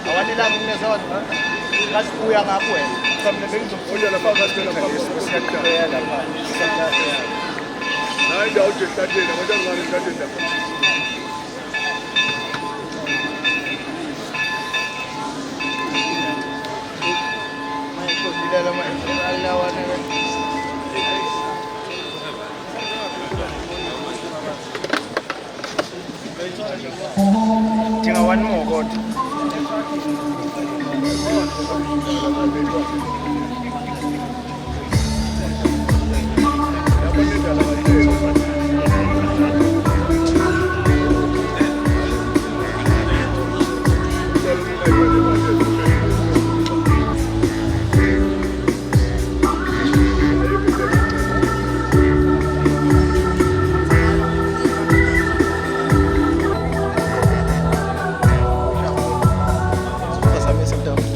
Awanelanga inesawa. Ngathi uya ngapho wena. Cha mina bengizofunda lapha ngathi lapha siyaqhubeka lapha. Hayi indawo nje ehlatheni, abantu angane ehlatheni lapha. Dinga one more kodwa.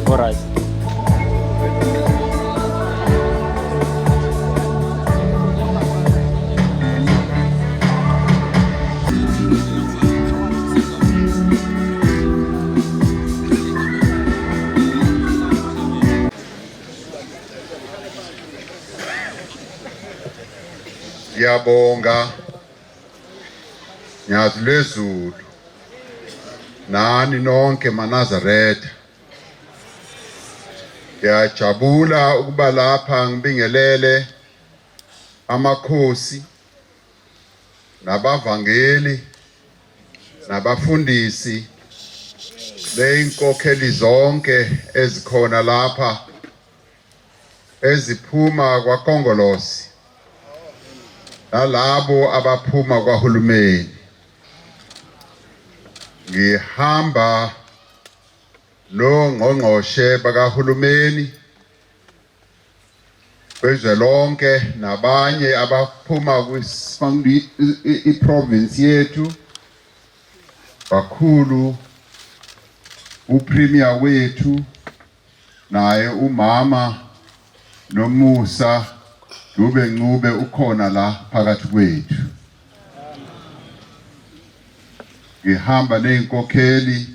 All right. Ngiyabonga Nyazi lwezulu nani nonke maNazaretha. Ngiyajabula ukuba lapha ngibingelele amakhosi nabavangeli nabafundisi beyinkokheli zonke ezikhona lapha eziphuma kwaKongolosi nalabo abaphuma kwahulumeni. Ngihamba nongqongqoshe bakahulumeni kwezwe lonke nabanye abaphuma kwi-province yethu kakhulu uPremier wethu naye umama Nomusa Dube Ncube ukhona la phakathi kwethu. Ngihamba nezinkokheli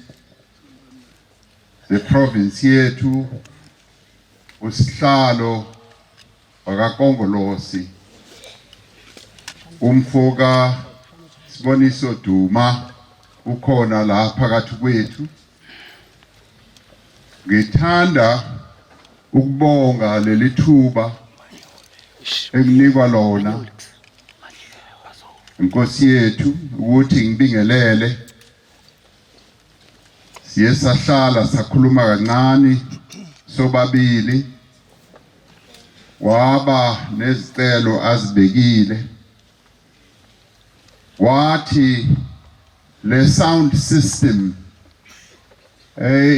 zeprovince yethu usihlalo wakaKongolosi umfoka Siboniso Duma ukhona la phakathi kwethu. Ngithanda ukubonga leli thuba enginikwa lona Inkosi yethu ukuthi ngibingelele. Siye sahlala sakhuluma kancane sobabili, waba nezicelo azibekile, wathi le sound system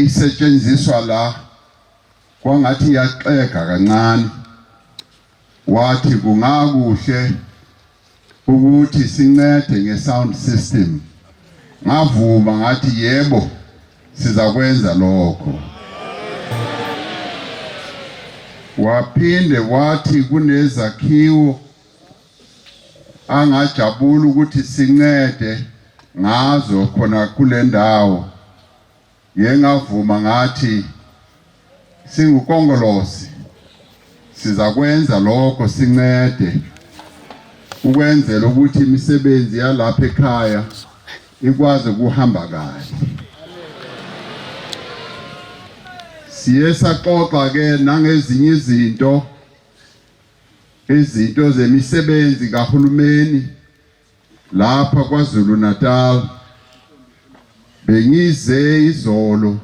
isetshenziswa la kwangathi iyaxega kancane, wathi kungakuhle ukuthi sincede nge-sound system. Ngavuma ngathi yebo, sizakwenza lokho. Waphinde wathi kunezakhiwo angajabula ukuthi sincede ngazo khona kule ndawo. Ngiye ngavuma ngathi singuKongolosi sizakwenza lokho, sincede ukwenzela ukuthi imisebenzi yalapha ekhaya ikwazi ukuhamba kahle. Siye saxoxa ke nangezinye izinto, izinto zemisebenzi kahulumeni lapha KwaZulu Natal. Bengize izolo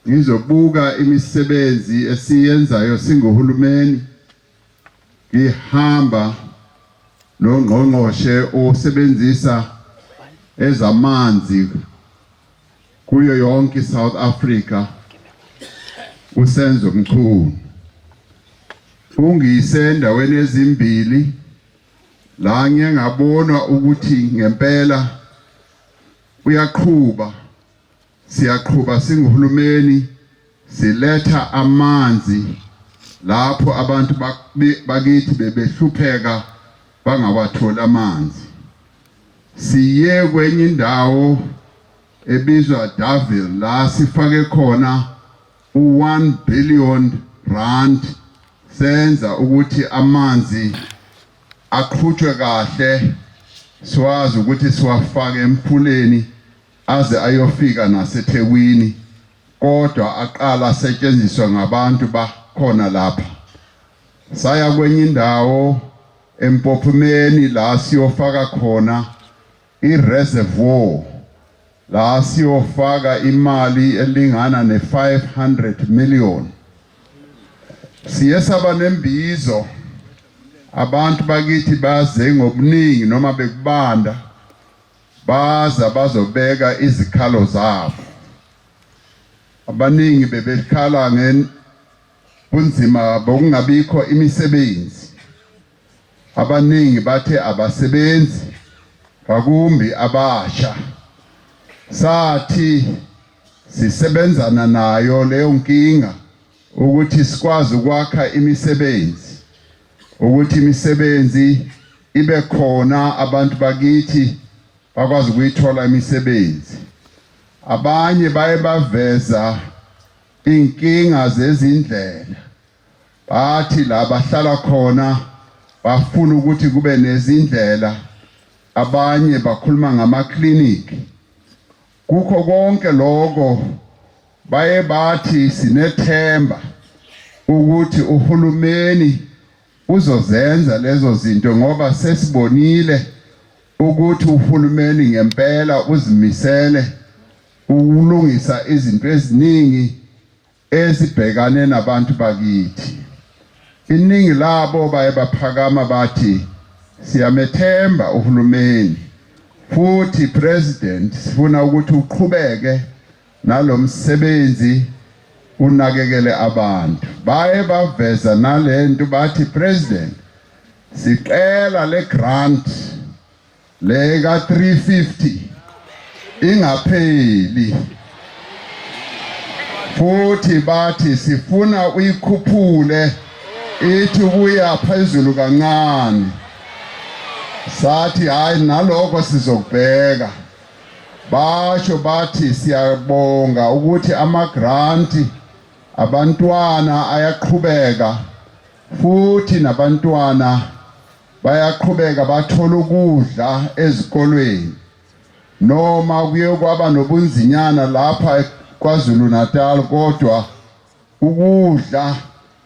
ngizobuka imisebenzi esiyenzayo singuhulumeni, ngihamba nongqongqoshe osebenzisa ezamanzi kuyo yonke iSouth Africa, uSenzo Mchunu. Ungise endaweni ezimbili la ngiye ngabona ukuthi ngempela uyaqhuba, siyaqhuba singuhulumeni, siletha amanzi lapho abantu bakithi bebehlupheka bangawatholi amanzi. Siye kwenye indawo ebizwa Daville la sifake khona u-1 billion rand senza ukuthi amanzi aqhutshwe kahle siwazi ukuthi siwafake emfuleni aze ayofika naseThekwini kodwa aqala asetshenziswa ngabantu bakhona lapha. Saya kwenye indawo eMpophomeni la siyofaka khona i-reservoir la siyofaka imali elingana ne-500 million. Siye saba nembizo, abantu bakithi baze ngobuningi noma bekubanda, baza bazobeka izikhalo zabo. Abaningi bebekhala ngebunzima bokungabikho imisebenzi. Abaningi bathe abasebenzi ngakumbi abasha. Sathi sisebenzana nayo leyo nkinga ukuthi sikwazi ukwakha imisebenzi, ukuthi imisebenzi ibe khona, abantu bakithi bakwazi ukuyithola imisebenzi. Abanye baye baveza inkinga zezindlela, bathi la bahlala khona bafuna ukuthi kube nezindlela, abanye bakhuluma ngamakliniki. Kukho konke lokho baye bathi sinethemba ukuthi uhulumeni uzozenza lezo zinto ngoba sesibonile ukuthi uhulumeni ngempela uzimisele ukulungisa izinto eziningi ezibhekane nabantu bakithi. Iningi labo baye baphakama bathi siyamethemba uhulumeni futhi president sifuna ukuthi uqhubeke nalomsebenzi unakekele abantu. Baye baveza nalento bathi president sicela le grant le ka 350 ingapheli, futhi bathi sifuna uyikhuphule ithi kuya phezulu kancane. Sathi hayi naloko sizokubheka. Basho bathi siyabonga ukuthi amagranti abantwana ayaqhubeka futhi nabantwana bayaqhubeka bathola ukudla ezikolweni, noma kuye kwaba nobunzinyana lapha KwaZulu Natal, kodwa ukudla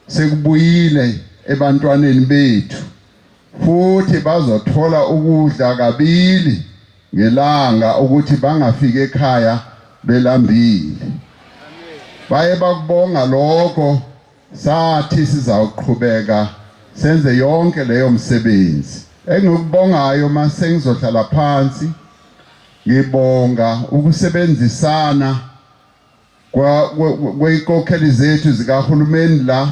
sekubuyile ebantwaneni bethu futhi bazothola ukudla kabili ngelanga ukuthi bangafiki ekhaya belambile. Baye bakubonga lokho, sathi sizawuqhubeka senze yonke leyo msebenzi. Engikubongayo mase ngizohlala phansi, ngibonga ukusebenzisana kwey'nkokheli zethu zikahulumeni la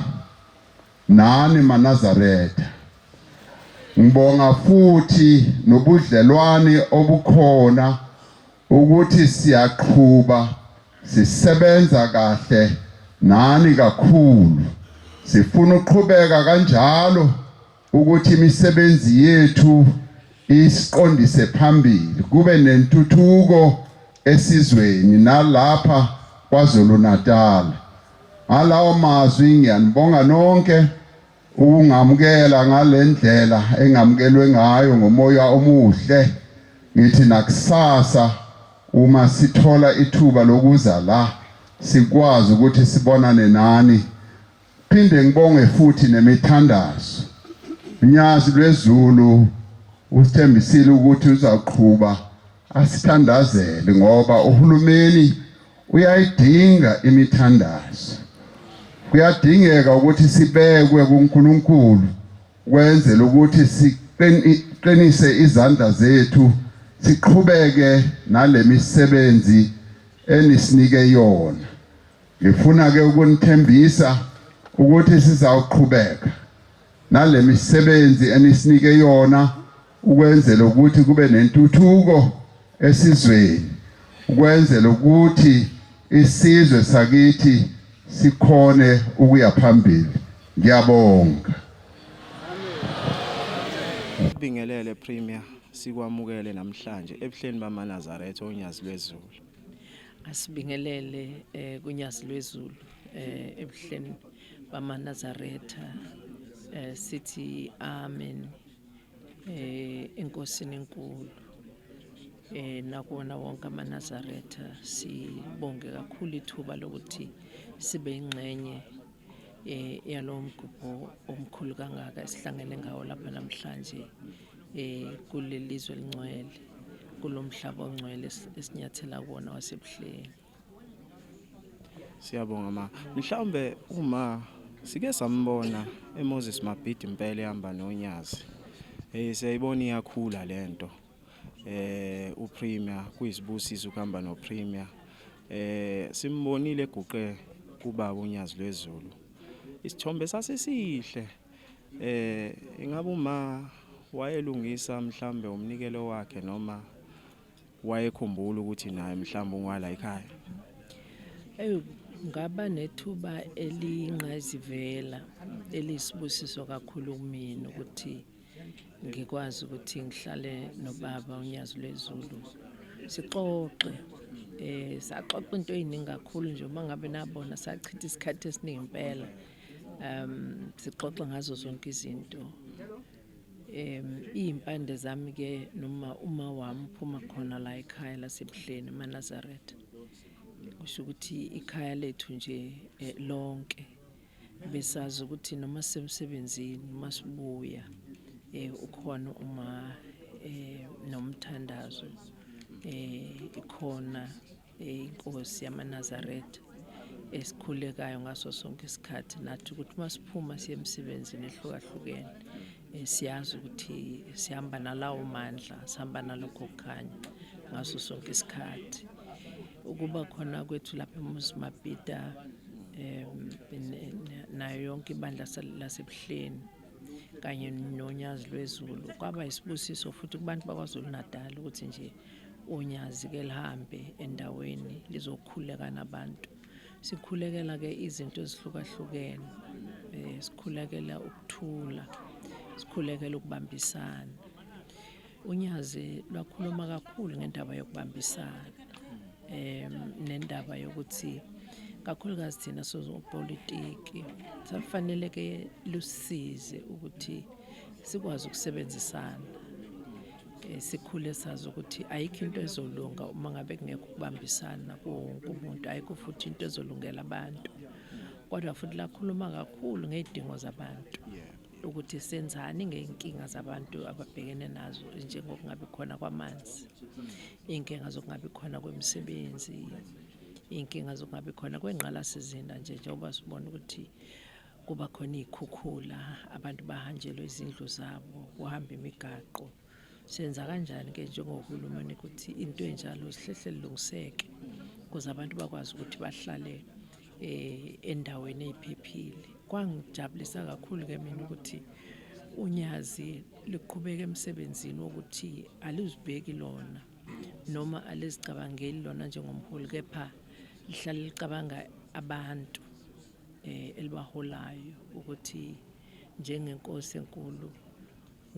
nani maNazaretha. Ngibonga futhi nobudlelwane obukhona ukuthi siyaqhuba sisebenza kahle nani kakhulu. Sifuna ukuqhubeka kanjalo ukuthi imisebenzi yethu isiqondise phambili, kube nentuthuko esizweni nalapha KwaZulu Natal. Ngalawo mazwi ngiyanibonga nonke ukungamukela ngale ndlela engamukelwe ngayo ngomoya omuhle. Ngithi nakusasa uma sithola ithuba lokuza la sikwazi ukuthi sibonane nani. Phinde ngibonge futhi nemithandazo. Unyazi lwezulu usithembisile ukuthi uzaqhuba asithandazele ngoba uhulumeni uyayidinga imithandazo. Kuyadingeka ukuthi sibekwe kuNkulunkulu kwenzela ukuthi siqinise izandla zethu siqhubeke nalemisebenzi enisinike yona. Ngifuna ke ukunithembisa ukuthi sizawuqhubeka nalemisebenzi enisinike yona ukwenzela ukuthi kube nentuthuko esizweni, ukwenzela ukuthi isizwe sakithi sikhone ukuya phambili. Ngiyabonga. Bingelele Premier, sikwamukele namhlanje ebuhleni bamaNazaretha oNyazi lwezulu. Asibingelele eh kunyazi lwezulu eh ebuhleni bamaNazaretha eh sithi amen eh enkosini enkulu eh nakuwona wonke amaNazaretha sibonge kakhulu ithuba lokuthi sibe ingxenye eh yalowo mgubho omkhulu kangaka esihlangene ngawo lapha namhlanje eh kuleli zwe elingcwele kulomhlaba ongcwele esinyathela kuwona wasebuhleni. Siyabonga ma. Mhlawumbe uma sike sambona eMoses Mabhidi impela ehamba nonyazi. Eh siyayibona iyakhula lento. Eh uPremier kuyisibusiso ukuhamba noPremier. Eh simbonile eguqe kubaba uNyazi lwezulu. Isithombe sasesihle. Eh ingabe uma wayelungisa mhlambe umnikelo wakhe noma wayekhumbula ukuthi naye mhlawumbe ungwala ekhaya? Eyi ngaba nethuba eliyingqayizivela eliyisibusiso kakhulu kumina ukuthi ngikwazi ukuthi ngihlale nobaba uNyazi lwezulu sixoxe eh saxoxa into eziningi kakhulu nje uma ngabe nabona sachitha isikhathi esiningi impela um sixoxa ngazo zonke izinto um iy'mpande zami ke noma uma wami uphuma khona la ekhaya lasebuhleni emaNazaretha kusho ukuthi ikhaya lethu nje eh, lonke besazi ukuthi noma sisemsebenzini uma sibuya eh ukhona uma eh nomthandazo eh ikhona eh, inkosi yamaNazaretha esikhulekayo ngaso sonke isikhathi nathi ukuthi uma siphuma siye emsebenzini ehlukahlukene eh, siyazi ukuthi sihamba nalawo mandla sihamba nalokho kukhanya ngaso sonke isikhathi ukuba khona kwethu lapha eMoses Mabhida um nayo yonke ibandla lasebuhleni kanye nonyazi lwezulu kwaba isibusiso futhi kubantu bakwaZulu Natal ukuthi nje unyazi ke lihambe endaweni lizokhuleka nabantu sikhulekela ke izinto ezihlukahlukene eh sikhulekela ukuthula sikhulekela ukubambisana Unyazi lwakhuluma kakhulu ngendaba yokubambisana um nendaba yokuthi kakhulukazi thina sozopolitiki safanele ke lusize ukuthi sikwazi ukusebenzisana eh, sikhule sazi ukuthi ayikho into ezolunga uma ngabe kungekho ukubambisana kuwo wonke umuntu ayikho futhi into ezolungela abantu kodwa futhi lakhuluma kakhulu ngey'dingo zabantu ukuthi senzani ngey'nkinga zabantu ababhekene nazo njengokungabi khona kwamanzi iy'nkinga zokungabi khona kwemisebenzi iy'nkinga zokungabi khona kwengqalasizinda nje njengoba sibona ukuthi kuba khona iy'khukhula abantu bahanjelwe izindlu zabo kuhamba imigaqo senza kanjani ke njengohulumeni ukuthi into enjalo sihlehle lilungiseke ukuze abantu bakwazi ukuthi bahlale eh endaweni ephephile kwangijabulisa kakhulu ke mina ukuthi unyazi liqhubeka emsebenzini wokuthi alizibheki lona noma alizicabangeli lona njengomholi kepha lihlale licabanga abantu eh elibaholayo ukuthi njengenkosi enkulu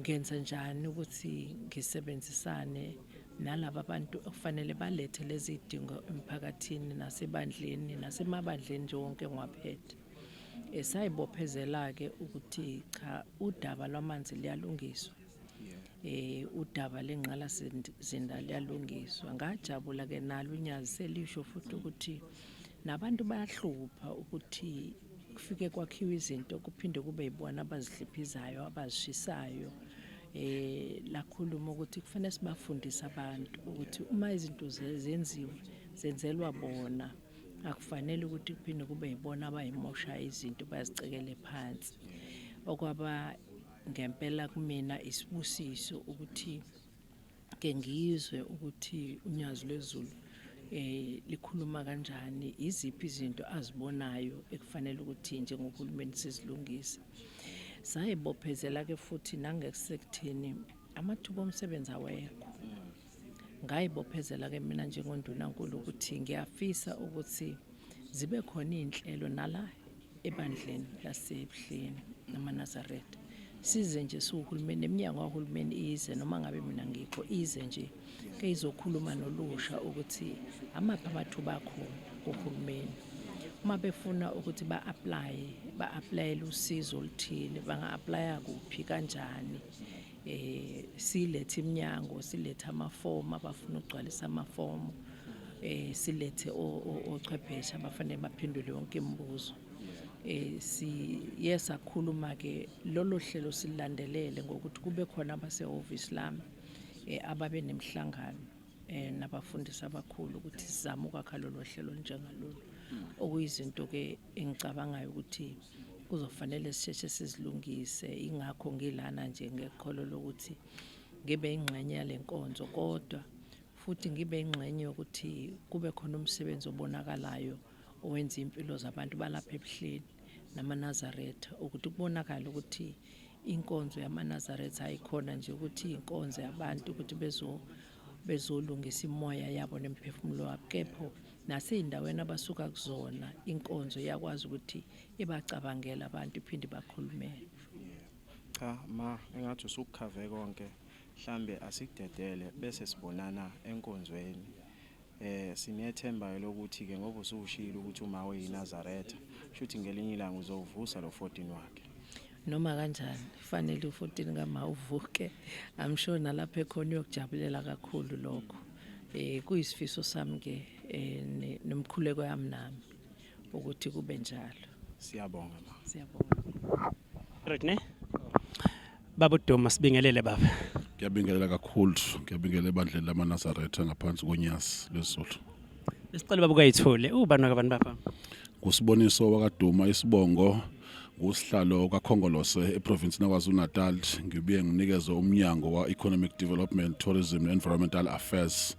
Ngenza njani ukuthi ngisebenzisane nalaba bantu okufanele balethe lezi dingo emphakathini nasebandleni nasemabandleni nje wonke ngiwaphethe. Eh, sayibophezela-ke ukuthi cha udaba lwamanzi liyalungiswa eh udaba lengqalasizinda liyalungiswa ngajabula ke nalo unyazi selisho futhi ukuthi nabantu bayahlupha ukuthi kufike kwakhiwa izinto kuphinde kube yibona abazihliphizayo abazishisayo eh lakhuluma ukuthi kufanele sibafundise abantu ukuthi uma izinto zenziwe zenzelwa bona akufanele ukuthi kuphinde kube yibona abayimosha izinto bazicekele phansi okwaba ngempela kumina isibusiso ukuthi ke ngizwe ukuthi uNyazi lwezulu eh likhuluma kanjani iziphi izinto azibonayo ekufanele ukuthi njengohulumeni sizilungise sayibophezela ke futhi nangesekutheni amathuba omsebenzi awekho ngayibophezela ke mina njengondunankulu ukuthi ngiyafisa ukuthi zibe khona iy'nhlelo nala ebandleni laseBuhleni namaNazaretha. Size nje siwuhulumeni, neminyango kahulumeni ize, noma ngabe mina ngikho, ize nje ke izokhuluma nolusha ukuthi amaphi amathuba akhona kuhulumeni. Uma befuna ukuthi ba-aplaye, ba-aplayele usizo oluthile, banga-aplaya kuphi, kanjani. Silethe iminyango, silethe amafomu abafuna ukugcwalisa amafomu, silethe ochwepheshe abafanele baphendule yonke imibuzo. Siye sakhuluma ke lolo hlelo silandelele ngokuthi kube khona abasehhovisi lami ababe nemihlangano nabafundisi abakhulu ukuthi sizame ukwakha lolo hlelo njengalolu, okuyizinto ke engicabangayo ukuthi kuzofanele sisheshe sizilungise. Ingakho ngilana nje ngeqholo lokuthi ngibe ingxenye yalenkonzo, kodwa futhi ngibe ingxenye yokuthi kube khona umsebenzi obonakalayo owenza impilo zabantu balapha eBuhleni namaNazaretha, ukuthi kubonakale ukuthi inkonzo yamaNazaretha ayikhona nje ukuthi inkonzo yabantu ukuthi bezolungisa imoya yabo nemphefumulo wabo, kepha nasey'ndaweni abasuka kuzona inkonzo iyakwazi ukuthi ibacabangele abantu iphinde ibakhulumele. Cha ma, engathi usukukhave konke, mhlambe asikudedele bese sibonana enkonzweni. Sinethemba lokuthi ke ngoba usushilo ukuthi uma uyiNazaretha, shuthi ngelinye ilanga uzovusa lo 14 wakhe. Noma kanjani fanele u14 kama uvuke. I'm sure nalapha ekhona uyokujabulela kakhulu lokho. Kuyisifiso sami ke nomkhuleko yami nami ukuthi kube njalo. Siyabonga ma. Siyabonga. Right ne? Baba uDuma, sibingelele baba. Ngiyabingelela kakhulu, ngiyabingelela ebandleni lamaNazaretha ngaphansi konyazi lwezulu. Besicela baba ukayithole. Ubani wakabantu baba? Ngusiboniso wakaDuma isibongo, ngusihlalo kaKhongolose eprovinsini yaKwaZulu Natal, ngibuye nginikezwe umnyango wa-Economic Development, Tourism and Environmental Affairs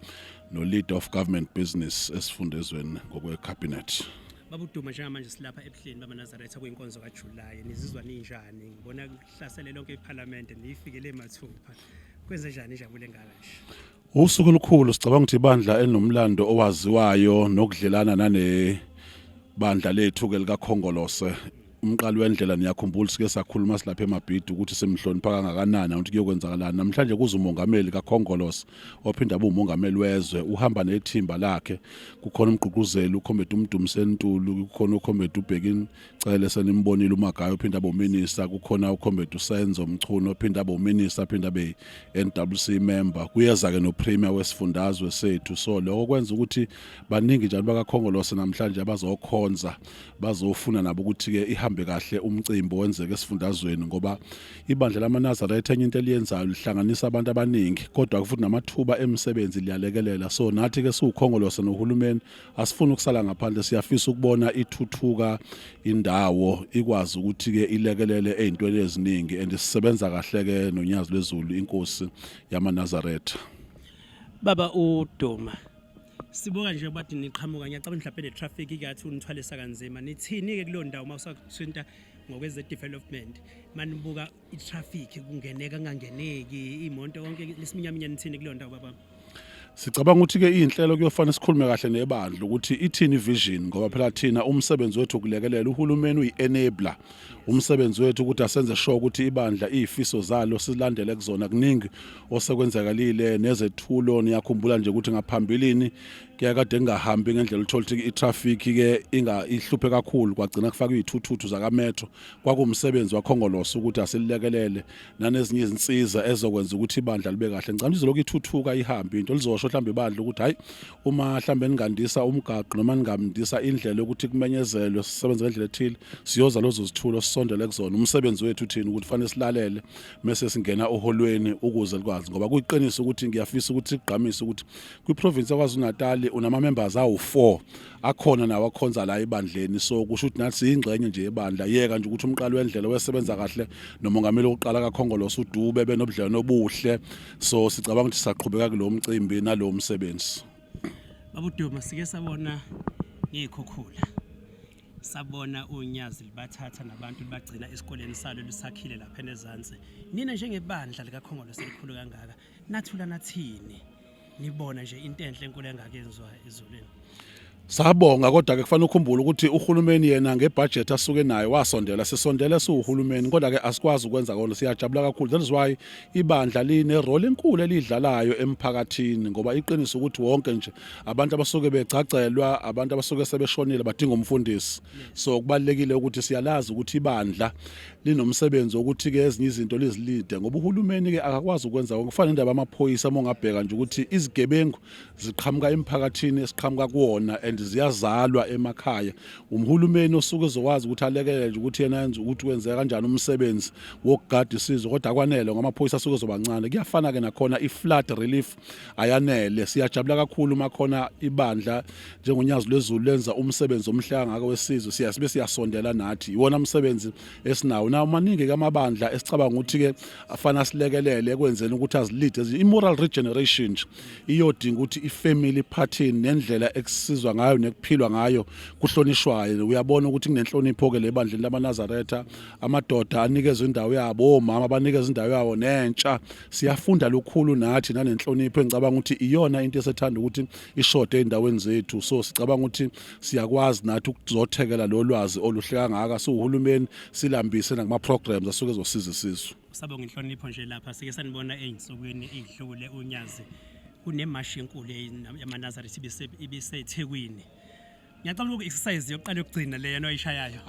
no Leader of Government Business esifundezweni ngokwe-cabinet. Baba uDuma, njengamanje silapha eBuhleni bamaNazaretha kuyinkonzo kaJuly. Nizizwa ninjani? Ngibona kuhlasele lonke iParliament niyifikele mathupha. Kwenze njani injabulo engaka nje? Usuku olukhulu, sicabanga ukuthi ibandla elinomlando owaziwayo nokudlelana nane bandla lethu ke likaKhongolose. Umqali wendlela, niyakhumbula sike sakhuluma silapha eMabhidi ukuthi simhlonipha kangakanani ukuthi kuyokwenzakalani namhlanje kuze umongameli kaKhongolose ophinda abe umongameli wezwe, uhamba nethimba lakhe. Kukhona umgqugquzeli uComrade uMdumiseni Ntuli, kukhona uComrade uBheki Cele senimbonile uMagayo ophinda abe uminister, kukhona uComrade uSenzo Mchunu ophinda abe uminister aphinda abe NWC member, kuyeza ke noPremier wesifundazwe sethu. So lokho kwenza ukuthi baningi njalo bakaKhongolose namhlanje abazokhonza, bazofuna nabo ukuthi ke ihambe kahle umcimbi owenzeka esifundazweni, ngoba ibandla lamaNazaretha enye into eliyenzayo lihlanganisa abantu abaningi, kodwa futhi namathuba emisebenzi liyalekelela. So nathi ke siwuKhongolose nohulumeni asifuni ukusala ngaphandle, siyafisa ukubona ithuthuka indawo, ikwazi ukuthi ke ilekelele ezintweni eziningi, and sisebenza kahle ke nonyazi lwezulu inkosi yamaNazaretha. Baba uDuma, sibuka nje bathi niqhamuka, ngiyacabanga mhlawumbe ne traffic ikathi unithwalisa kanzima. Nithini ke kuleyo ndawo mawusathinta ngokweze development, manibuka i-traffic kungeneka kungangeneki imoto konke lesiminyaminya, nithini kuleyo ndawo baba? Sicabanga ukuthi ke inhlelo kuyofanele sikhulume kahle nebandla ukuthi ithini vision, ngoba phela thina umsebenzi wethu ukulekelela uhulumeni, uyi-enabler. Umsebenzi wethu ukuthi asenze sure ukuthi ibandla izifiso zalo silandele kuzona. Kuningi osekwenzakalile nezethulo, niyakhumbula nje ukuthi ngaphambilini kuyakade kungahambi ngendlela, uthola ukuthi i-traffic ke inga ihluphe kakhulu, kwagcina kufakwa izithuthuthu zaka-metro. Kwakuwumsebenzi waKhongolose ukuthi asilekelele nanezinye izinsiza ezokwenza ukuthi ibandla libe kahle. Ngicabanga izolokhu ithuthuka ihambe into, lizosho mhlawumbe ibandla ukuthi hayi, uma mhlawumbe ningandisa umgaqo noma ningamndisa indlela yokuthi kumenyezelwe sisebenze ngendlela ethile, siyoza lozo zithulo sisondele kuzona. Umsebenzi wethu thina ukuthi fanele silalele mase singena oholweni ukuze likwazi, ngoba kuyiqiniso ukuthi ngiyafisa ukuthi sigqamise ukuthi kwiprovince yaKwaZulu Natal unama members awu4 akhona nawo akhonza la ebandleni. So kusho ukuthi nathi siyingxenye nje yebandla. Yeka nje ukuthi umqali wendlela wesebenza kahle nomongameli wokuqala kaKhongolose uDube benobudlelwano obuhle, so sicabanga ukuthi saqhubeka kulo mcimbi nalo msebenzi. Baba uDuma, sike sabona ngekhukhula, sabona unyazi libathatha nabantu libagcina esikoleni salo lisakhile lapha enezansi. Nina njengebandla likaKhongolose elikhulu kangaka, nathula nathini nibona nje into enhle enkulu engakenziwa ezulwini? Sabonga kodwa ke kufanele ukhumbule ukuthi uhulumeni yena ngebudget asuke nayo wasondela, sisondele siwuhulumeni, kodwa ke asikwazi ukwenza kona. Siyajabula kakhulu. That is why ibandla line role enkulu elidlalayo emphakathini, ngoba iqiniso ukuthi wonke nje abantu abasuke begcagcelwa, abantu abasuke sebeshonile badinga umfundisi. So kubalekile ukuthi siyalazi ukuthi ibandla linomsebenzi wokuthi ke ezinye izinto lizilide, ngoba uhulumeni ke akakwazi ukwenza konke. Kufana nendaba yamaphoyisa, uma ungabheka nje ukuthi izigebengu ziqhamuka emphakathini esiqhamuka kuwona and ziyazalwa emakhaya. Umhulumeni osuke ezokwazi ukuthi alekelele nje ukuthi yena yenze ukuthi kwenzeka kanjani umsebenzi wokugada isizwe, kodwa akwanele ngoba amaphoyisa asuke ezobancane. Kuyafana ke nakhona i-flood relief ayanele. Siyajabula kakhulu uma khona ibandla njengoNyazi lwezulu lenza umsebenzi omhle kangaka wesizwe, siya sibe siyasondela nathi. Iwona umsebenzi esinawo nawo. Maningi ke amabandla esicabanga ukuthi ke afana silekelele ekwenzeni ukuthi azilide. I-moral regeneration nje iyodinga ukuthi i-family pattern nendlela ekusizwa ngayo nekuphilwa ngayo kuhlonishwayo. Uyabona ukuthi kunenhlonipho ke lebandleni lamaNazaretha, amadoda anikezwe indawo yabo, omama banikezwe indawo yawo, nentsha siyafunda lukhulu nathi nanenhlonipho engicabanga ukuthi iyona into esethanda ukuthi ishode endaweni zethu. So sicabanga ukuthi siyakwazi nathi ukuzothekela lo lwazi oluhle kangaka siwuhulumeni, silambise nakuma programs asuke ezosiza isizwe. Sabonga inhlonipho nje lapha sike sanibona ey'nsukwini ey'dlule uNyazi kunemashi enkulu yamaNazaretha ibiseThekwini. Ngiyacabanga ukuthi exercise yokuqala yokugcina leyo noyishayayo.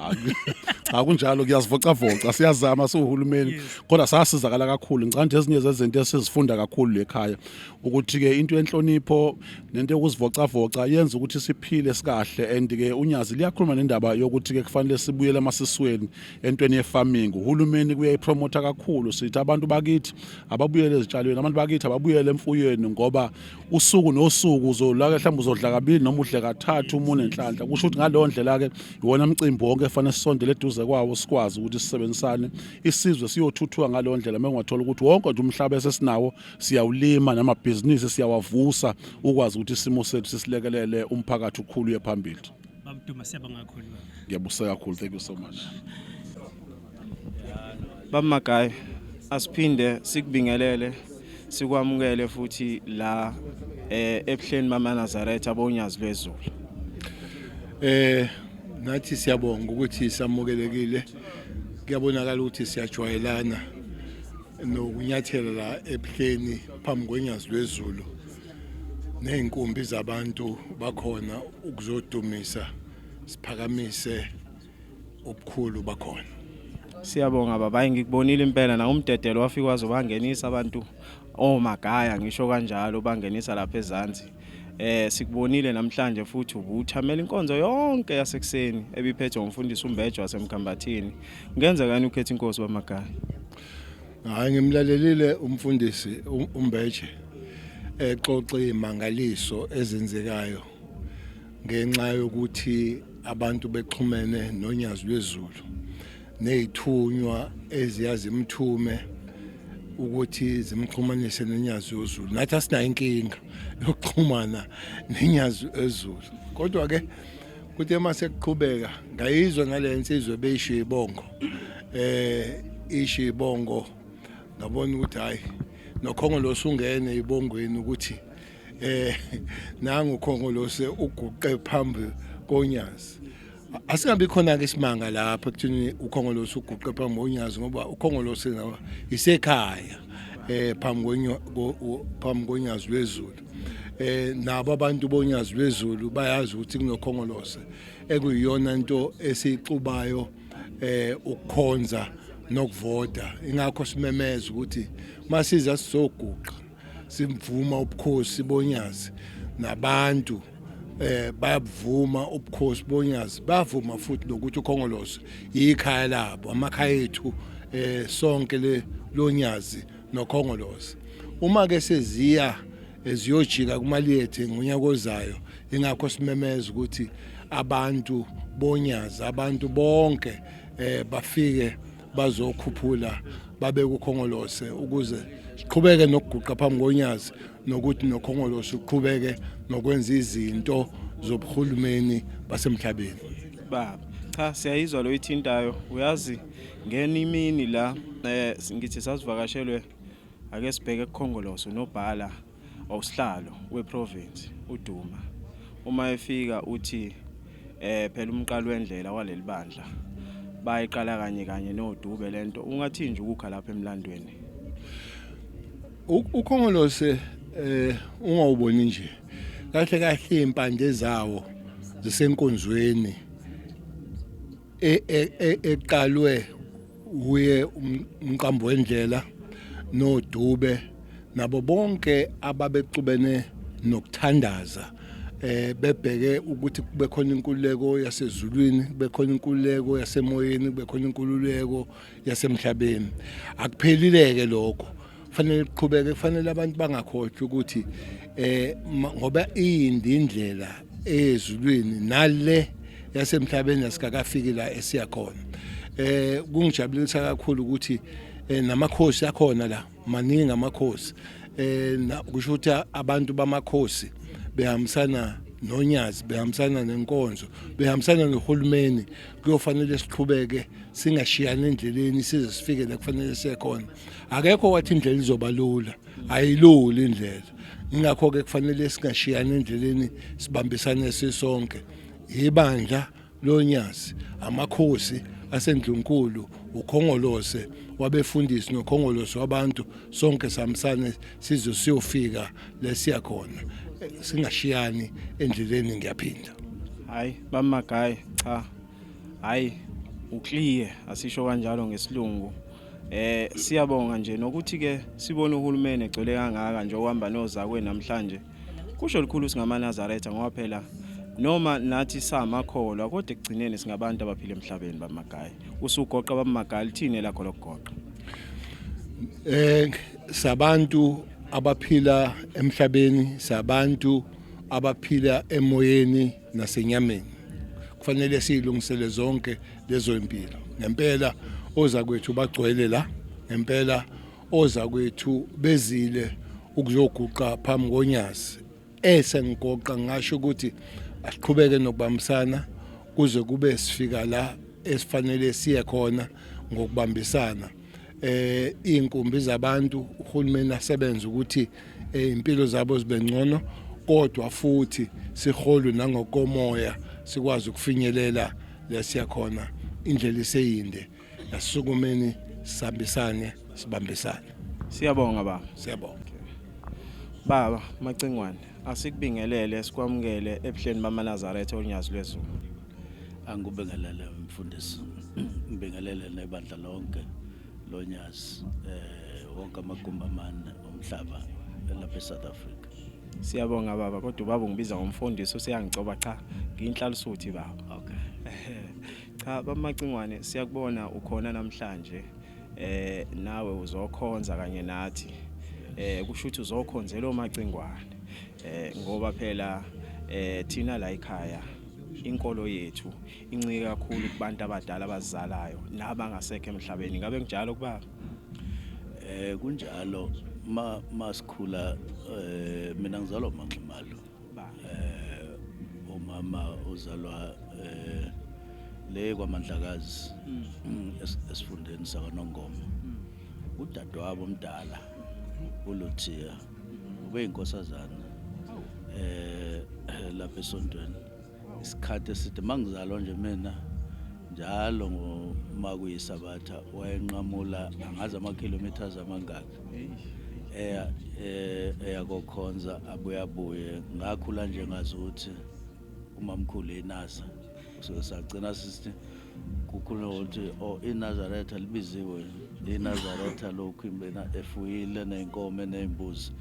Cha, kunjalo, kuyazivocavoca, siyazama siwuhulumeni, kodwa sasizakala kakhulu. Ngicabanga ukuthi ezinye zezinto esizifunda kakhulu lekhaya ukuthi ke into yenhlonipho nento yokuzivocavoca yenza ukuthi siphile sikahle. And ke uNyazi liyakhuluma nendaba yokuthi ke kufanele sibuyele emasisweni entweni ye-farming. Uhulumeni kuyayipromota kakhulu, sithi abantu bakithi ababuyele ezitshalweni, abantu bakithi ababuyele emfuyweni, ngoba usuku nosuku uzolaka mhlawumbe uzodla kabili noma udle kathathu uma unenhlanhla. Kusho ukuthi ngaleyo ndlela-ke iwona mcimbi wonke efanele sisondele eduze kwawo, sikwazi ukuthi sisebenzisane, isizwe siyothuthuka ngaleyo ndlela. Uma ungathola ukuthi wonke nje umhlaba esesinawo siyawulima, namabhizinisi siyawavusa, ukwazi ukuthi isimo sethu sisilekelele, umphakathi ukhulu uye phambili. Baba Duma, siyabonga kakhulu baba. Ngiyabuseka kakhulu, thank you so much. Baba Magayi, asiphinde sikubingelele, sikwamukele futhi la ebuhleni bamaNazaretha boNyazi lwezulu. Nathi siyabonga ukuthi samukelekile. Kuyabonakala ukuthi siyajwayelana nokunyathela la ebuhleni phambi kweNyazi lwezulu ney'nkumbi zabantu bakhona ukuzodumisa, siphakamise ubukhulu bakhona. Siyabonga baba, hayi ngikubonile impela na umdedelo wafika wazobangenisa abantu oMagaya, ngisho kanjalo, bangenisa lapha ezansi. Sikubonile namhlanje futhi ubuthamela inkonzo yonke yasekuseni ebiphethwe ngumfundisi uMbejo wasemkhambathini. Kungenzeka yini ukhetha inkosi bamagaya? Hayi, ngimlalelile umfundisi uMbeje exoxa imangaliso ezenzekayo ngenxa yokuthi abantu bexhumene noNyazi lwezulu nezithunywa eziyazimthume ukuthi zimxhumanise noNyazi lwezulu. Nathi asinayo inkinga yokuxhumana neNyazi ezulu, kodwa ke kuthe mase kuqhubeka ngayizwa nale nsizwe beyisho ibongo, isho ibongo, ngabona ukuthi hayi, nokhongolose ungene ibongweni, ukuthi nangu ukhongolose uguqe phambi konyazi. Asingabi khona ke isimanga lapha ekuthini ukhongolose uguqe phambi konyazi, ngoba ukhongolose nawo isekhaya phambi konyazi lwezulu. Nabo abantu bonyazi lwezulu bayazi ukuthi kunokhongolose ekuyiyona into esiyixubayo ukukhonza nokuvota. Ingakho simemeza ukuthi masiza sizoguqa simvuma ubukhosi bonyazi, nabantu bayabuvuma ubukhosi bonyazi, bavuma futhi nokuthi ukhongolose ikhaya labo, amakhaya ethu sonke le lonyazi nokhongolose. Uma ke seziya eziyojika kumaliyethe ngonyaka ozayo, ingakho simemeza ukuthi abantu bonyazi, abantu bonke bafike bazokhuphula babe kukhongolose ukuze siqhubeke nokuguqa phambi konyazi, nokuthi nokhongolose uqhubeke nokwenza izinto zobuhulumeni basemhlabeni. Baba, cha, siyayizwa lo ithintayo. Uyazi ngena imini la ngithi sasivakashelwe, ake sibheke kukhongolose unobhala awusihlalo weprovince uDuma. Uma efika uthi eh phela umqalo wendlela waleli bandla bayiqala kanye kanye noDube lento ungathi nje ukukha lapha emlandweni. UKhongolose ungawuboni nje kahle kahle impande zawo zisenkonzweni eqalwe uye umqambo wendlela noDube nabo bonke ababexubene nokuthandaza bebheke ukuthi kube khona inkululeko yasezulwini, kube khona inkululeko yasemoyeni, kube khona inkululeko yasemhlabeni. Akuphelileke lokho, kufanele kuqhubeke, kufanele abantu bangakhohlwa ukuthi ngoba iyindi indlela ezulwini nale yasemhlabeni asikakafiki la esiya khona. Kungijabulisa kakhulu ukuthi namakhosi akhona la, maningi amakhosi, kusho ukuthi abantu bamakhosi behambisana nonyazi, behambisana nenkonzo, behambisana nohulumeni. Kuyofanele siqhubeke singashiyani endleleni size sifike la kufanele siye khona. Akekho wathi indlela izoba lula, ayilula indlela. Ingakho-ke kufanele singashiyani endleleni, sibambisane sisonke. Ibandla lonyazi, amakhosi asendlunkulu, ukhongolose wabefundisi nokhongolose wabantu, sonke sihambisane size siyofika lesiya khona, singashiyani endleleni. Ngiyaphinda. Hayi bamagayi, cha hayi uclear, asisho kanjalo ngesilungu. Siyabonga nje nokuthi ke sibone uhulumeni egcwele kangaka nje okuhamba nozakwe namhlanje. Kusho likhulu singamaNazaretha ngoba phela noma nathi samakholwa kodwa ekugcineni singabantu abaphila emhlabeni bamagayi. Usugoqa bamagayi, lithini lakho lokugoqa? Sabantu abaphila emhlabeni, sabantu abaphila emoyeni nasenyameni. Kufanele siyilungisele zonke lezo impilo. Ngempela oza kwethu bagcwele la, ngempela oza kwethu bezile ukuzoguqa phambi konyazi. Esengigoqa ngisho ukuthi asiqhubeke nokubambisana kuze kube sifika la esifanele siye khona ngokubambisana. Inkumbi zabantu uhulumeni asebenza ukuthi impilo zabo zibe ngcono, kodwa futhi siholwe nangokomoya sikwazi ukufinyelela lesiya khona. Indlela iseyinde, asisukumeni sihambisane, sibambisane. Siyabonga baba. Siyabonga. Baba Macingwane, asikubingelele sikwamukele ebuhleni bamaNazaretha onyazi lwezulu. Angikubingelele mfundisi, ngibingelele nebandla lonke lonyazi, wonke amagumbi amane omhlaba lapha eSouth Africa. Siyabonga baba, kodwa ubaba ungibiza ngomfundisi useyangicoba, cha ngiyinhlalisuthi baba. Okay. Cha bamacingwane, siyakubona ukhona namhlanje, nawe uzokhonza kanye nathi. Kusho ukuthi uzokhonzela omacingwane, ngoba phela thina la ekhaya inkolo yethu incike kakhulu kubantu abadala abazalayo nabangasekho emhlabeni. Ngabe kunjalo kubaba? Kunjalo. Masikhula mina ngizalwa uMaximalo. Umama uzalwa le kwaMandlakazi esifundeni sakaNongoma. Udadewabo omdala uLuthiya ubeyinkosazana lapha esontweni isikhathi eside. Mangizalwa nje mina njalo ngoma kuyisabatha wayenqamula angazi ama-kilometers amangaki eya eya kokhonza abuye abuye. Ngakhula nje ngazi ukuthi umamkhulu eNaza, so sagcina sithi kukhulunywa ukuthi oh iNazaretha libiziwe iNazaretha lokhu impela efuyile ney'nkomo eney'mbuzi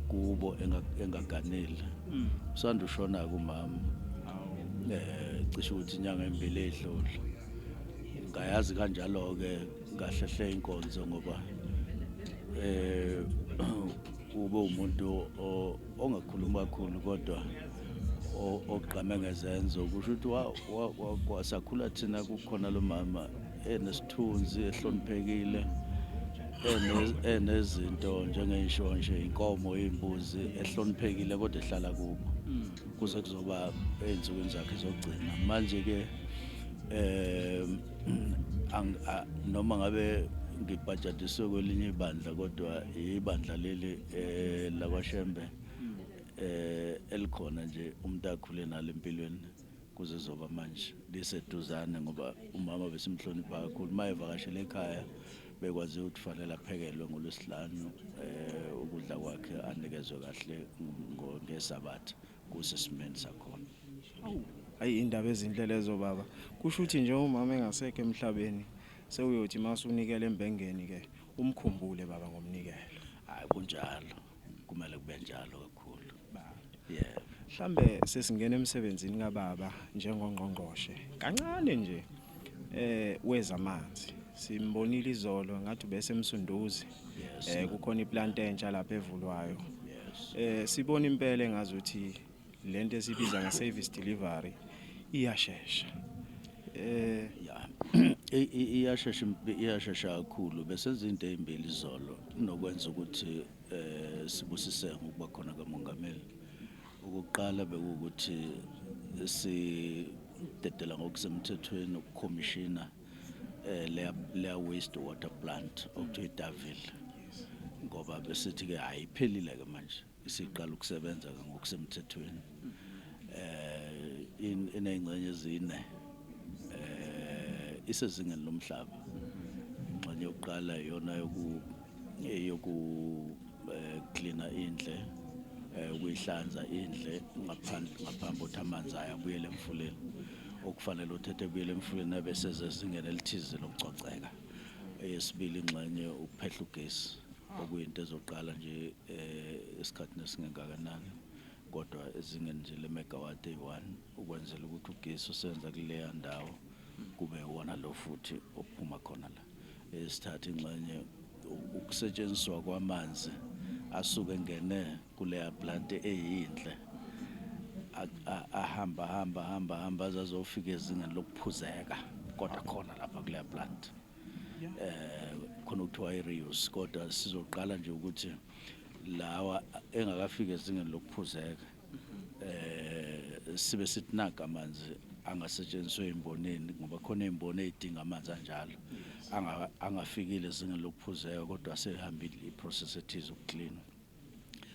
kubo engaganile. Usanda ushona kumama cishe ukuthi inyanga embili edlule. Ngayazi kanjalo-ke kahle hle inkonzo ngoba ube umuntu ongakhulumi kakhulu kodwa ogqame ngezenzo. Kusho ukuthi sakhula thina kukhona lo mama enesithunzi, ehloniphekile, enezinto njengey'nshontshe, inkomo, iy'mbuzi, ehloniphekile kodwa ehlala kubo kuze kuzoba ey'nsukwini zakhe zokugcina. Manje-ke noma ngabe ngibhajadiswe kwelinye ibandla, kodwa ibandla leli lakwaShembe. Elikhona nje umuntu akhule nalo empilweni kuze zoba manje liseduzane, ngoba umama besimhlonipha kakhulu. Uma evakashele ekhaya bekwazi ukuthi fanele aphekelwe ngolwesihlanu, ukudla kwakhe anikezwe kahle ngesabatha kusesimeni sakhona. Ayi, indaba ezinhle lezo, baba. Kusho ukuthi nje umama engasekho emhlabeni, sewuyothi masunikele embengeni ke umkhumbule, baba, ngomnikelo. Hayi, kunjalo, kumele kube njalo kakhulu, yebo. Mhlambe sesingena emsebenzini kababa njengongqongqoshe. Kancane nje wezamanzi. Simbonile izolo ngathi bese emsunduzi. Kukhona iplant entsha lapha evulwayo. Sibona impela engazuthi lento esibiza nge-service delivery iyashesha. Ya, iyashesha, iyashesha kakhulu. Besenza into ezimbili izolo nokwenza ukuthi sibusise ngokuba khona kamongameli. Okokuqala bekuwukuthi sidedela ngokusemthethweni ukukhomishina leya waste water plant okuthiwa iDaville, ngoba besithi ke ayiphelile ke manje, isiqala ukusebenza ke ngokusemthethweni. Ineyingxenye ezine, isezingeni lomhlaba. Ingxenye yokuqala iyona yoku cleana indle, ukuyihlanza indle ngaphandle ngaphambi kokuthi amanzi ayo abuyele emfuleni, okufanele uthethe ebuyele emfuleni ebese ezingeni elithize lokucoceka. Eyesibili ingxenye ukuphehla ugesi, okuyinto ezoqala nje esikhathini esingengakanani, kodwa ezingeni nje le-megawatt eyi-1, ukwenzela ukuthi ugesi osebenza kuleya ndawo kube iwona lo futhi ophuma khona la. Eyesithathu ingxenye ukusetshenziswa kwamanzi asuke engene kuleya plant eyinhle, ahamba hamba hamba hamba aze azofika ezingeni lokuphuzeka, kodwa khona lapha kuleya plant khona okuthiwa i-reuse. Kodwa sizoqala nje ukuthi lawa engakafiki ezingeni lokuphuzeka, sibe sithi naka amanzi angasetshenziswa ezimbonini, ngoba khona izimboni ezidinga amanzi anjalo angafikile ezingeni lokuphuzeka, kodwa sehambile i-process ethize ukuclean,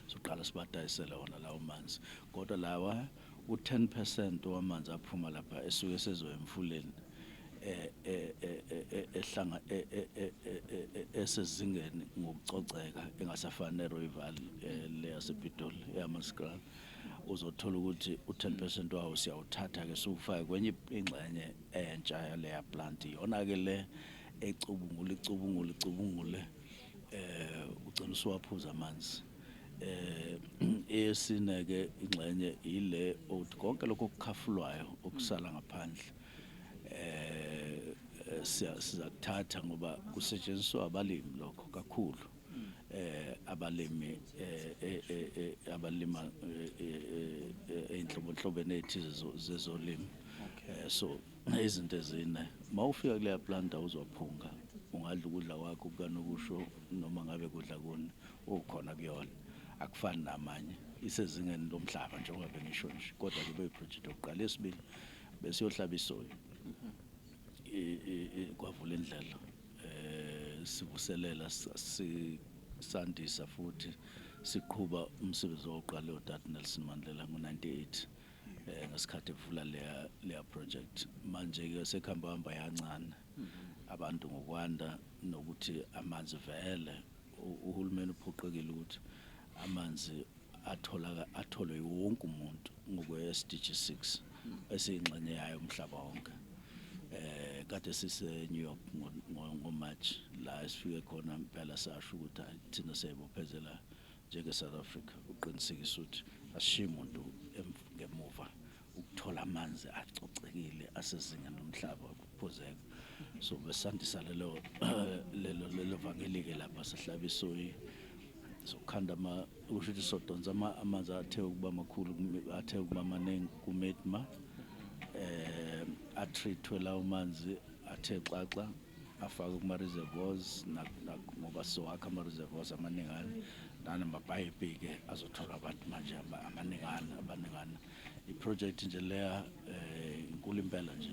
soqala sibadayisele wona lawo manzi. Kodwa lawa u-10% wamanzi aphuma lapha esuke sezoya emfuleni ehlanga esezingeni ngokucoceka, engasafani neRooiwal le yasePitoli eyaMaskraal, uzothola ukuthi u-10% wawo siyawuthatha ke siwufake kwenye ingxenye entsha yaleya plant, iyona ke le ecubungula, icubungule, icubungule, ugcina usuwaphuza amanzi. Eyesine ke ingxenye ile othi konke lokho okukhafulwayo okusala ngaphandle sizakuthatha, ngoba kusetshenziswa abalimi lokho kakhulu, abalimi abalima ey'nhlobonhlobeni ey'thize zezolimo. So izinto ezine, mawufika kuleya plant awuzophunga, ungadla ukudla kwakho kukanokusho noma ngabe kudla kuni ukhona kuyona. Akufani namanye, isezingeni lomhlaba njengoba bengisho nje, kodwa kube iproject yokuqala. Yesibili besiyohlaba isoyi kwavula indlela, sivuselela, sandisa futhi siqhuba umsebenzi wokuqala uTata Nelson Mandela ngo-98 ngesikhathi evula leya project. Manje ke sekuhamba hamba yancane abantu ngokwanda nokuthi amanzi vele uhulumeni uphoqekile ukuthi amanzi atholaka atholwe wonke umuntu ngokwe SDG 6 esiyingxenye yayo umhlaba wonke. Kade sise New York ngo March la esifike khona impela sasho ukuthi hayi, thina siyayibophezela njenge South Africa uqinisekisa ukuthi asishiyi umuntu ngemuva ukuthola amanzi acocekile asezingeni lomhlaba ukuphuzeka. So besandisa lelo vangeli-ke lapha, sihlaba isoyi, sokhanda ama kusho ukuthi sodonsa amanzi athe ukuba makhulu, athe ukuba maningi kuMidmar, atreatwe lawo manzi athe xaxa, afakwe kuma-reservoirs, ngoba sowakha ama-reservoirs amaningana nanamapayipi-ke azothola abantu manje amaningana abaningana. I-project nje leya inkulu impela nje,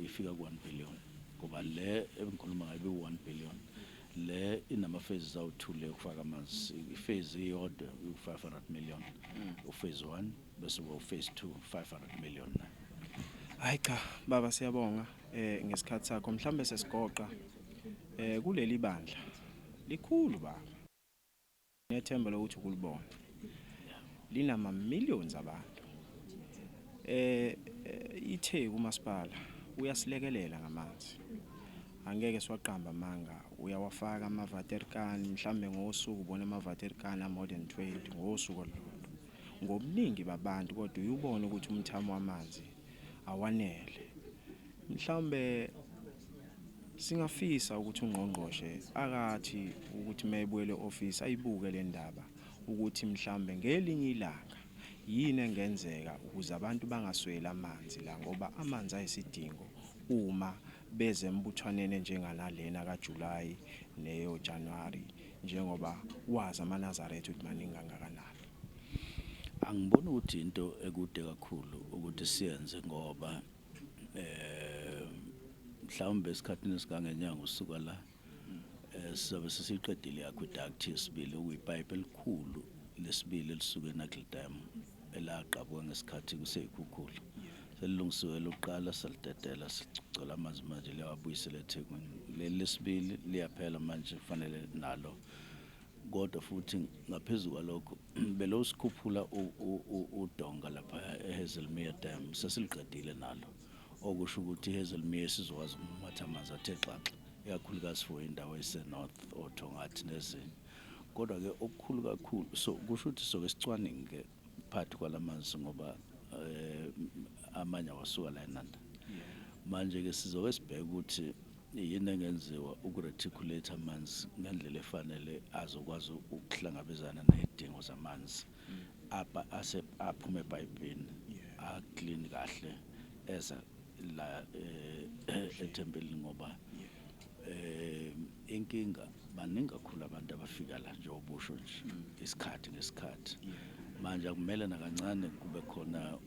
ifika ku-1 billion, ngoba le engikhuluma ngayo ibe-1 billion. Le inama phases awu-2 le yokufaka amanzi. I-phase iyodwa u-500 million, u-phase 1, bese kuba u-phase 2, 500 million. Hayi cha baba, siyabonga ngesikhathi sakho. Mhlambe sesigoqa kuleli bandla likhulu baba, nethemba lokuthi ukulibona linama millions abantu. iTheku umasipala uyasilekelela ngamanzi, angeke siwaqamba amanga, uyawafaka ama-waterkan. Mhlambe ngosuku ubona ama-waterkan a-more than 20 ngosuku olulodwa ngobuningi babantu, kodwa uyubona ukuthi umthamo wamanzi awanele. Mhlawumbe singafisa ukuthi ungqongqoshe akathi ukuthi mayebuyele office ayibuke le ndaba, ukuthi mhlambe ngelinye ilanga yini engenzeka ukuze abantu bangasweli amanzi la, ngoba amanzi ayisidingo uma beze embuthwaneni njenganalena kaJuly neyo January, njengoba wazi amaNazaretha ukuthi maningi kangakanani. Angiboni ukuthi into ekude kakhulu ukuthi siyenze, ngoba mhlawumbe esikhathini esingangenyanga usuka la sizobe sesiqedile i-aqueduct yesibili, okuyipayipi elikhulu lesibili elisuke eNagle Dam elaqhabuka ngesikhathi kuseyikhukhula. Selilungisiwe lokuqala, salidedela, sicela amanzi manje liyawabuyisela eThekwini. Leli lesibili liyaphela manje, kufanele nalo. Kodwa futhi ngaphezu kwalokho belo sikhuphula udonga lapha eHazelmere Dam, sesiliqedile nalo, okusho ukuthi iHazelmere sizokwazi ukumumatha amanzi athe xaxa, ikakhulukazi for indawo ese-north, oThongathi nezinye. Kodwa-ke okukhulu kakhulu, so kusho ukuthi soke sicwaninge phakathi kwalamanzi, ngoba amanye awasuka la eNanda. Manje-ke sizoke sibheke ukuthi yini engenziwa ukureticulate amanzi ngendlela efanele azokwazi ukuhlangabezana nezidingo zamanzi apa ase aphuma epayipini, a-clean kahle, eza la ethempelini, ngoba inkinga baningi kakhulu abantu abafika la, njengoba usho nje, isikhathi ngesikhathi. Manje akumele nakancane kube khona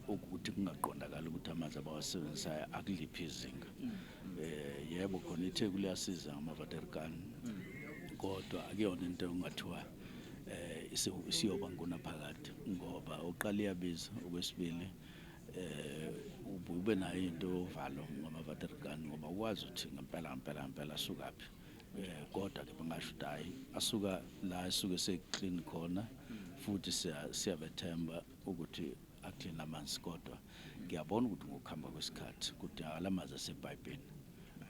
ukuthi kungaqondakali ukuthi amanzi abawasebenzisayo akuliphi izinga. Yebo, khona iTheku liyasiza ngama-waterkan, kodwa akuyona into engathiwa isiyoba ngunaphakade, ngoba oqala iyabiza, okwesibili ube nayo into yovalo ngama-waterkan, ngoba ukwazi ukuthi ngempela ngempela ngempela asukaphi. Kodwa ke bangasho ukuthi hayi, asuka la esuke se-clean khona, futhi siyabethemba ukuthi a-clean amanzi. Kodwa ngiyabona ukuthi ngokuhamba kwesikhathi kudingakala amanzi asepayipini,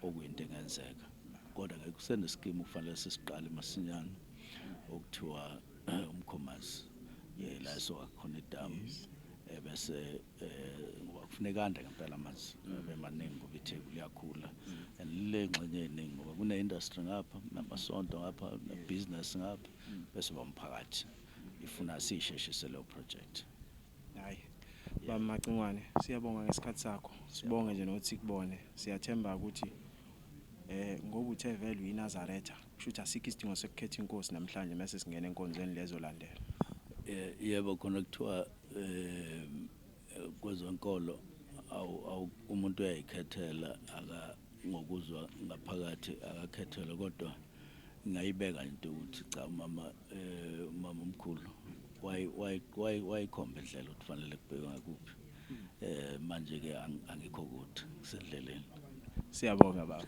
okuyinto engenzeka. Kodwa ke kuseneskimu kufanele sisiqale masinyane okuthiwa uMkhomazi, la esoka khona idamu, ebese ngoba kufuneka ande ngempela amanzi abe maningi, ngoba iTheku liyakhula and lile ngxenye eziningi, ngoba kune-industry ngapha, namasonto ngapha, ne-business ngapha, bese bomphakathi ifuna siyisheshise leyo project. Hayi baba Macingwane, siyabonga ngesikhathi sakho, sibonge nje nokuthi sikubone. Siyathemba ukuthi ngoba uthe vele uyiNazaretha, kusho ukuthi asikho isidingo sokukhetha inkosi namhlanje mase singena enkonzweni lezo landela. Yebo, khona kuthiwa kwezenkolo umuntu uyayikhethela, aka ngokuzwa ngaphakathi akakhethelwe, kodwa ngayibeka into ukuthi cha, umama omkhulu wayikhomba indlela ukuthi kufanele kubhekwe ngakuphi. Manje ke angikho kude, kusendleleni. Siyabonga baba.